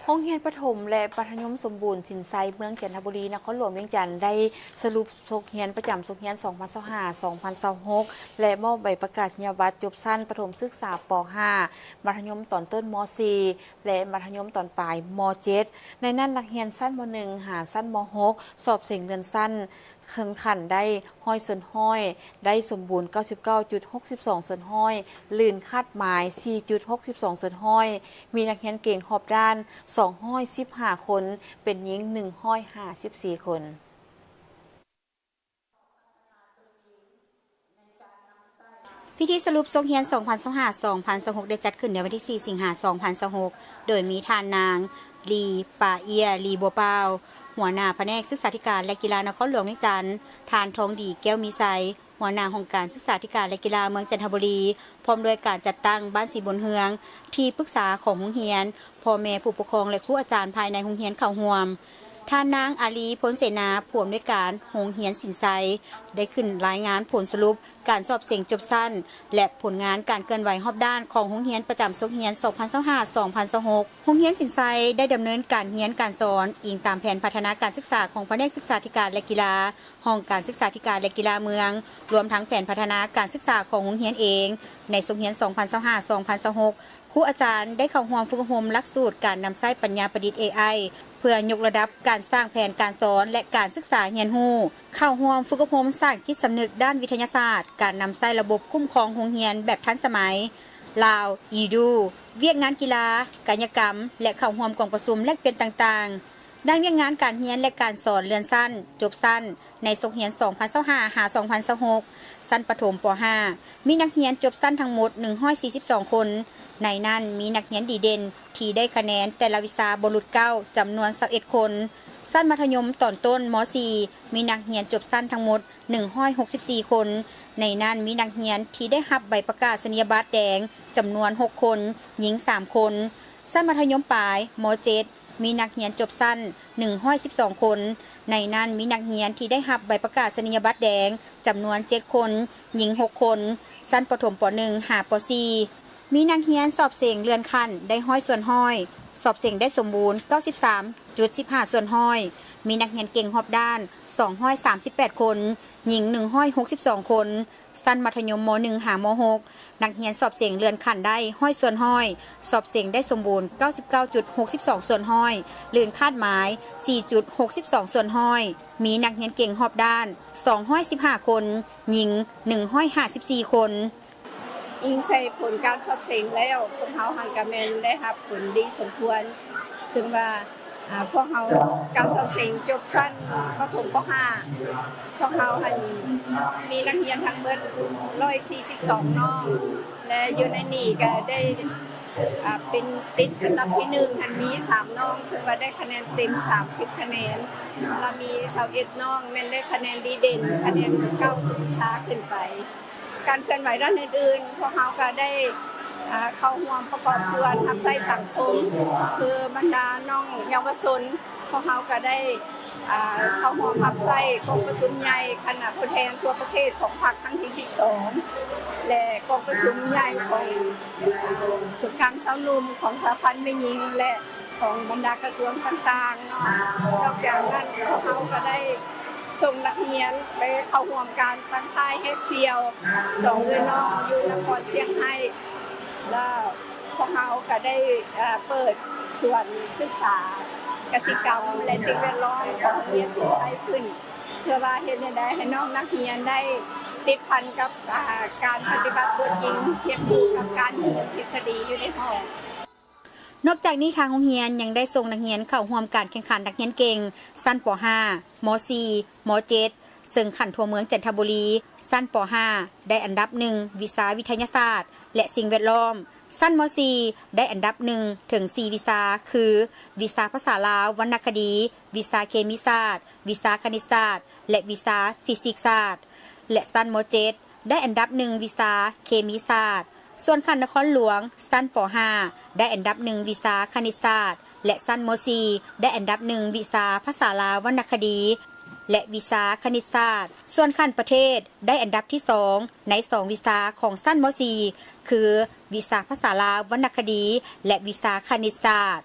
ໂຮງຮຽນປະຖົມ ແລະ ມັດທະຍົມສົມບູນສິນໄຊ ເມືອງຈັນທະບູລີ ນະຄອນຫຼວງວຽງຈັນ ໄດ້ສະຫຼຸບສົກຮຽນປະຈຳສົກຮຽນສອງພັນຊາວຫ້າ ສອງພັນຊາວຫົກ ແລະ ມອບໃບປະກາດນີຍະບັດຈົບຊັ້ນປະຖົມສຶກສາ ປໍຫ້າ ມັດທະຍົມຕອນຕົ້ນ ມໍສີ່ ແລະ ມັດທະຍົມຕອນປາຍ ມໍເຈັດ. ໃນນັ້ນ ນັກຮຽນຊັ້ນ ມໍໜຶ່ງ ຫາຊັ້ນ ມໍຫົກ ສອບເສັງເລື່ອນຊັ້ນ ເຄິ່ງຂັ້ນໄດ້ຮ້ອຍສ່ວນຮ້ອຍ, ໄດ້ສົມບູນເກົ້າສິບເກົ້າຈຸດຫົກສິບສອງສ່ວນຮ້ອຍ, ລື່ນຄາດໝາຍສີ່ຈຸດຫົກສິບສອງສ່ວນຮ້ອຍ, ມີນັກຮຽນເກັ່ງຮອບດ້ານສອງຮ້ອຍສິບຫ້າຄົນ, ເປັນຍິງໜຶ່ງຮ້ອຍຫ້າສິບສີ່ຄົນ. ພິທີສະຫຼຸບສົກຮຽນສອງພັນຊາວຫ້າ ສອງພັນຊາວຫົກ ໄດ້ຈັດຂຶ້ນໃນວັນທີສີ່ ສິງຫາ ສອງພັນຊາວຫົກ ໂດຍມີທ່ານນາງ ລີ ປາເອຍ ລີບົວປາວ ຫົວໜ້າພະແນກສຶກສາທິການ ແລະ ກິລານະຄອນຫຼວງວຽງຈັນ, ທ່ານ ທອງດີ ແກ້ວມີໄຊ ຫົວໜ້າຫ້ອງການສຶກສາທິການ ແລະ ກິລາເມືອງຈັນທະບູລີ, ພ້ອມດ້ວຍການຈັດຕັ້ງບ້ານສີບົນເຮືອງ, ທີ່ປຶກສາຂອງໂຮງຮຽນ, ພໍ່ແມ່ຜູ້ປົກຄອງ ແລະ ຄູອາຈານພາຍໃນໂຮງຮຽນເຂົ້າຮ່ວມ. ທ່ານນາງ ອາລີ ພົນເສນາ ຜູ້ອຳນວຍການໂຮງຮຽນສິນໄຊ ໄດ້ຂຶ້ນລາຍງານຜົນສະຫຼຸບການສອບເສັງຈົບຊັ້ນ ແລະ ຜົນງານການເຄື່ອນໄຫວຮອບດ້ານຂອງໂຮງຮຽນປະຈຳສົກຮຽນສອງພັນຊາວຫ້າ ສອງພັນຊາວຫົກ. ໂຮງຮຽນສິນໄຊໄດ້ດຳເນີນການຮຽນການສອນອີງຕາມແຜນພັດທະນາການສຶກສາຂອງພະແນກສຶກສາທິການ ແລະ ກິລາ, ຫ້ອງການສຶກສາທິການ ແລະ ກິລາເມືອງ, ລວມທັງແຜນພັດທະນາການສຶກສາຂອງໂຮງຮຽນເອງ. ໃນສົກຮຽນສອງພັນຊາວຫ້າ ສອງພັນຊາວຫົກ ຄູອາຈານໄດ້ເຂົ້າຮ່ວມຝຶກອົບຮົມຫຼັກສູດການນຳໃຊ້ປັນຍາປະດິດ ເອໄອ ເພື່ອຍົກລະດັບການສ້າງແຜນການສອນ ແລະ ການສຶກສາຮຽນຮູ້, ເຂົ້າຮ່ວມຝຶກອົບຮົມສ້າງຈິດສຳນຶກດ້ານວິທະຍາສາດ, ການນຳໃຊ້ລະບົບຄຸ້ມຄອງໂຮງຮຽນແບບທັນສະໄໝ, ລາວ ອີດູ, ວຽກງານກິລາ, ກາຍະກຳ ແລະ ເຂົ້າຮ່ວມກອງປະຊຸມແລກປ່ຽນຕ່າງໆ. ດ້ານວຽກງານການຮຽນ ແລະ ການສອນເລື່ອນຊັ້ນ, ຈົບຊັ້ນ ໃນສົກຮຽນສອງພັນຊາວຫ້າ ຫາ ສອງພັນຊາວຫົກ ຊັ້ນປະຖົມ ປໍຫ້າ ມີນັກຮຽນຈົບຊັ້ນທັງໝົດໜຶ່ງຮ້ອຍສີ່ສິບສອງຄົນ. ໃນນັ້ນມີນັກຮຽນດີເດັ່ນທີ່ໄດ້ຄະແນນແຕ່ລະວິຊາບໍ່ຫຼຸດເກົ້າ ຈຳນວນຊາວເອັດຄົນ. ຊັ້ນມັດທະຍົມຕອນຕົ້ນ ມໍສີ່ ມີນັກຮຽນຈົບຊັ້ນທັງໝົດໜຶ່ງຮ້ອຍຫົກສິບສີ່ຄົນ. ໃນນັ້ນມີນັກຮຽນທີ່ໄດ້ຮັບໃບປະກາດສະນີຍະບັດແດງ ຈຳນວນຫົກຄົນ, ຍິງສາມຄົນ. ຊັ້ນມັດທະຍົມປາຍ ມໍເຈັດ ມີນັກຮຽນຈົບຊັ້ນໜຶ່ງຮ້ອຍສິບສອງຄົນ. ໃນນັ້ນມີນັກຮຽນທີ່ໄດ້ຮັບໃບປະກາດສະນີຍະບັດແດງ ຈຳນວນເຈັດຄົນ, ຍິງຫົກຄົນ. ຊັ້ນປະຖົມ ປໍໜຶ່ງ ຫາ ປໍສີ່ ມີນັກຮຽນສອບເສັງເລື່ອນຂັ້ນໄດ້ຮ້ອຍສ່ວນຮ້ອຍ, ສອບເສັງໄດ້ສົມບູນເກົ້າສິບສາມຈຸດສິບຫ້າສ່ວນຮ້ອຍ, ມີນັກຮຽນເກັ່ງຮອບດ້ານສອງຮ້ອຍສາມສິບແປດຄົນ, ຍິງໜຶ່ງຮ້ອຍຫົກສິບສອງຄົນ. ຊັ້ນມັດທະຍົມ ມໍໜຶ່ງ ຫາ ມໍຫົກ ນັກຮຽນສອບເສັງເລື່ອນຂັ້ນໄດ້ຮ້ອຍສ່ວນຮ້ອຍ, ສອບເສັງໄດ້ສົມບູນເກົ້າສິບເກົ້າຈຸດຫົກສິບສອງສ່ວນຮ້ອຍ, ລື່ນຄາດໝາຍສີ່ຈຸດຫົກສິບສອງສ່ວນຮ້ອຍ, ມີນັກຮຽນເກັ່ງຮອບດ້ານສອງຮ້ອຍສິບຫ້າຄົນ, ຍິງໜຶ່ງຮ້ອຍຫ້າສິບສີ່ຄົນ. ອີງໃສ່ຜົນການສອບເສັງແລ້ວ, ພວກເຮົາຫັ້ນກະແມ່ນໄດ້ຮັບຜົນດີສົມຄວນ, ເຊິ່ງວ່າ ອາ ພວກເຮົາການສອບເສັງຈົບຊັ້ນປະຖົມ ປໍຫ້າ ພວກເຮົາຫັ້ນມີນັກຮຽນທັງເບິດຮ້ອຍສີ່ສິບສອງນ້ອງ ແລະ ຢູ່ໃນນີ້ກະໄດ້ ອາ ເປັນຕິດອັນດັບທີໜຶ່ງຫັ້ນມີສາມນ້ອງ ເຊິ່ງວ່າໄດ້ຄະແນນເຕັມສາມສິບຄະແນນ ລະມີຊາວເອັດນ້ອງແມ່ນໄດ້ຄະແນນດີເດັ່ນ ຄະແນນເກົ້າວິຊາຂຶ້ນໄປ. ການເຄື່ອນໄຫວດ້ານອື່ນໆ ພວກເຮົາກະໄດ້ ອາ ເຂົ້າຮ່ວມປະກອບສ່ວນຮັບໃຊ້ສັງຄົມ ຄືບັນດານ້ອງເຍົາວະຊົນ ພວກເຮົາກະໄດ້ ອາ ເຂົ້າຮ່ວມຮັບໃຊ້ກອງປະຊຸມໃຫຍ່ຄະນະຜູ້ແທນທົ່ວປະເທດຂອງພັກຄັ້ງທີສິບສອງ ແລະ ກອງປະຊຸມໃຫຍ່ຂອງ ອາ ສູນກາງຊາວໜຸ່ມ ຂອງສະຫະພັນແມ່ຍິງ ແລະ ຂອງບັນດາກະຊວງຕ່າງໆເນາະ. ນອກຈາກນັ້ນ ພວກເຮົາກະໄດ້ ສົ່ງນັກຮຽນໄປເຂົ້າຮ່ວມການຕັ້ງຄ້າຍແຮກສ່ຽວສອງເອື້ອຍນ້ອງຢູ່ນະຄອນຊຽງໄຮ້ ແລ້ວພວກເຮົາກະໄດ້ ເອີ ເປີດສວນສຶກສາກະສິກຳ ແລະ ສິ່ງແວດລ້ອມຂອງໂຮງຮຽນສີໄຊຂຶ້ນ ເພື່ອວ່າເຮັດແນວໃດໃຫ້ນ້ອງນັກຮຽນໄດ້ຕິດພັນກັບ ອາ ການປະຕິບັດຕົວຈິງ ຄຽງຄູ່ກັບການຮຽນທິດສະດີຢູ່ໃນຫ້ອງ. ນອກຈາກນີ້ ທາງໂຮງຮຽນຍັງໄດ້ສົ່ງນັກຮຽນເຂົ້າຮ່ວມການແຂ່ງຂັນນັກຮຽນເກັ່ງຊັ້ນ ປໍຫ້າ ມໍສີ່ ມໍເຈັດ ເຊິ່ງຂັ້ນທົ່ວເມືອງຈັນທະບູລີ ຊັ້ນ ປໍຫ້າ ໄດ້ອັນດັບໜຶ່ງ ວິຊາວິທະຍາສາດ ແລະ ສິ່ງແວດລ້ອມ, ຊັ້ນ ມໍສີ່ ໄດ້ອັນດັບໜຶ່ງເຖິງສີ່ວິຊາ ຄື ວິຊາພາສາລາວ, ວັນນະຄະດີ, ວິຊາເຄມີສາດ, ວິຊາຄະນິດສາດ ແລະ ວິຊາຟີຊິກສາດ ແລະ ຊັ້ນ ມໍເຈັດ ໄດ້ອັນດັບໜຶ່ງວິຊາເຄມີສາດ, ສ່ວນຂັ້ນນະຄອນຫຼວງ ຊັ້ນ ປໍຫ້າ ໄດ້ອັນດັບໜຶ່ງວິຊາຄະນິດສາດ ແລະ ຊັ້ນ ມໍສີ່ ໄດ້ອັນດັບໜຶ່ງວິຊາພາສາລາວວັນນະຄະດີ ແລະ ວິຊາຄະນິດສາດ, ສ່ວນຂັ້ນປະເທດໄດ້ອັນດັບທີສອງໃນສອງວິຊາຂອງຊັ້ນ ມໍສີ່ ຄື ວິຊາພາສາລາວວັນນະຄະດີ ແລະ ວິຊາຄະນິດສາດ.